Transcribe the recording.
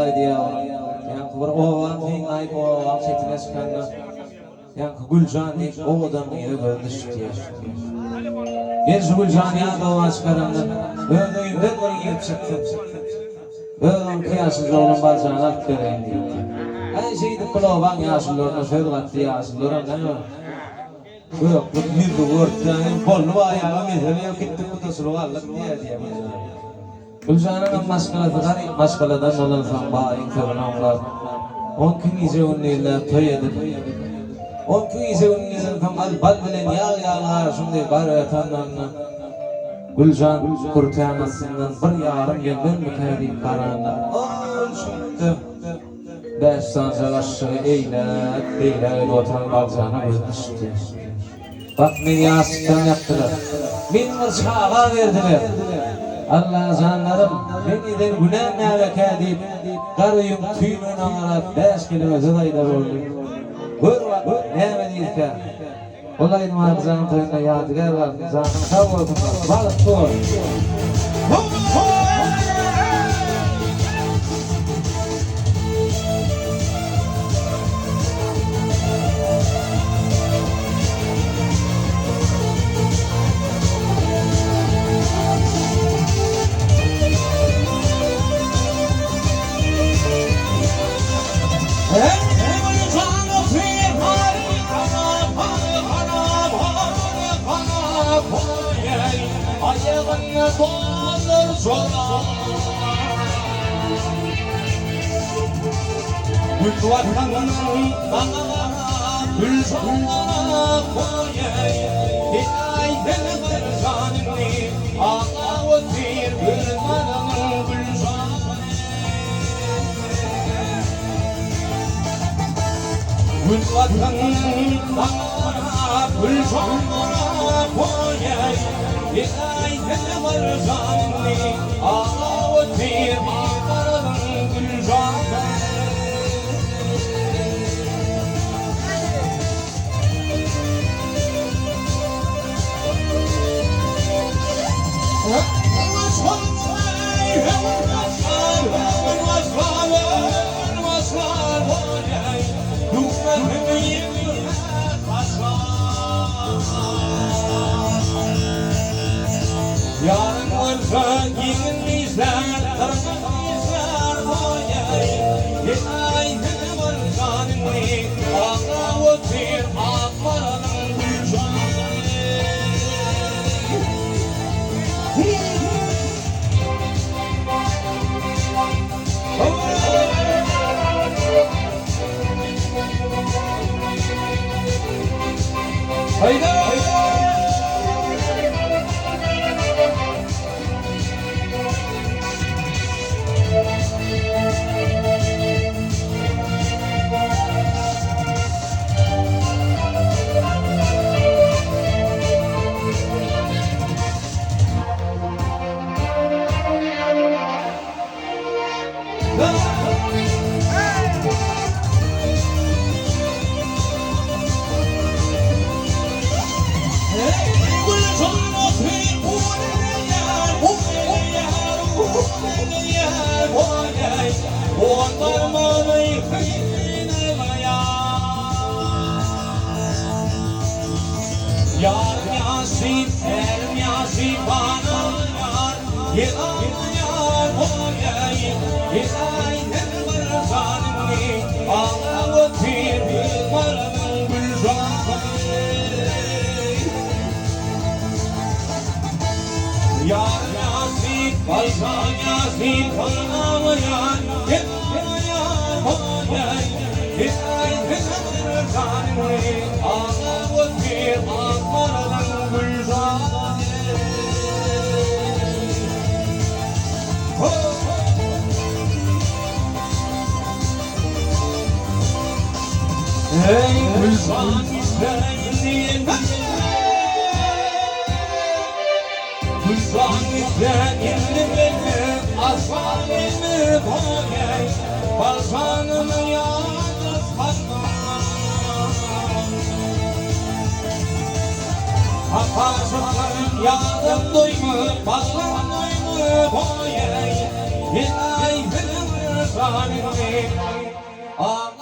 Aýdýar onuň ýaňky bir obaň synlaýyp obaň çetine çykanda ýaňky Güljan diýip owadan gyza gözi düşüpdir. Men şu Güljany ýa-da oba çykaramda öz öýümden bir girip çyksyn. Öz onki ýaşuly oglan Baljany alyp bereýin diýipdir. Aý şeýdip bul obaň ýaşulularyna söz gatdy ýaşulularam näme göklük ýüzli görüpdä boldy baýama mesele ýok gitdik gudaçylygy aldyk diýýär diýýär Güljan. Güljanyňam maşgalasy garyp maşgaladan bolansoň baýyň sözüni oňlap, onki gije-gündizläp toý edip, onki gije-gündizden soň al bal bilen ýag ýaly garyşym deý gar ýatanlarynda Güljan kürtäň astyndan bir ýarym gelmezmikä diýip garanda, ol çüňkde bäş sanjak aşşygy eýläk, beýläk edip oturan Baljana gözi düşüpdi. Bak meni ýaşlykdan ýakdylar. Meni bir çaga berdiler. Allajanlarym, men eden günäm nämekä diýip, gar öýüň tüýnügine garap bäş keleme söz aýdar boldy. Gör bak, näme diýdikä. Ol aýdym Adyjanyň toýunda ýadygär galsyn, janyň sag bolsun, bagtly bol! Aýagynda dollar jora. Gül Watanyň maňa gül jana goýaý. Eý dilber janymy aglap otyr gül Watanyň gül jany. Gül Watanyň maňa gül jana goýaý. Eý dilber janymy aglap otyr Watanyň gül jany. jan indi.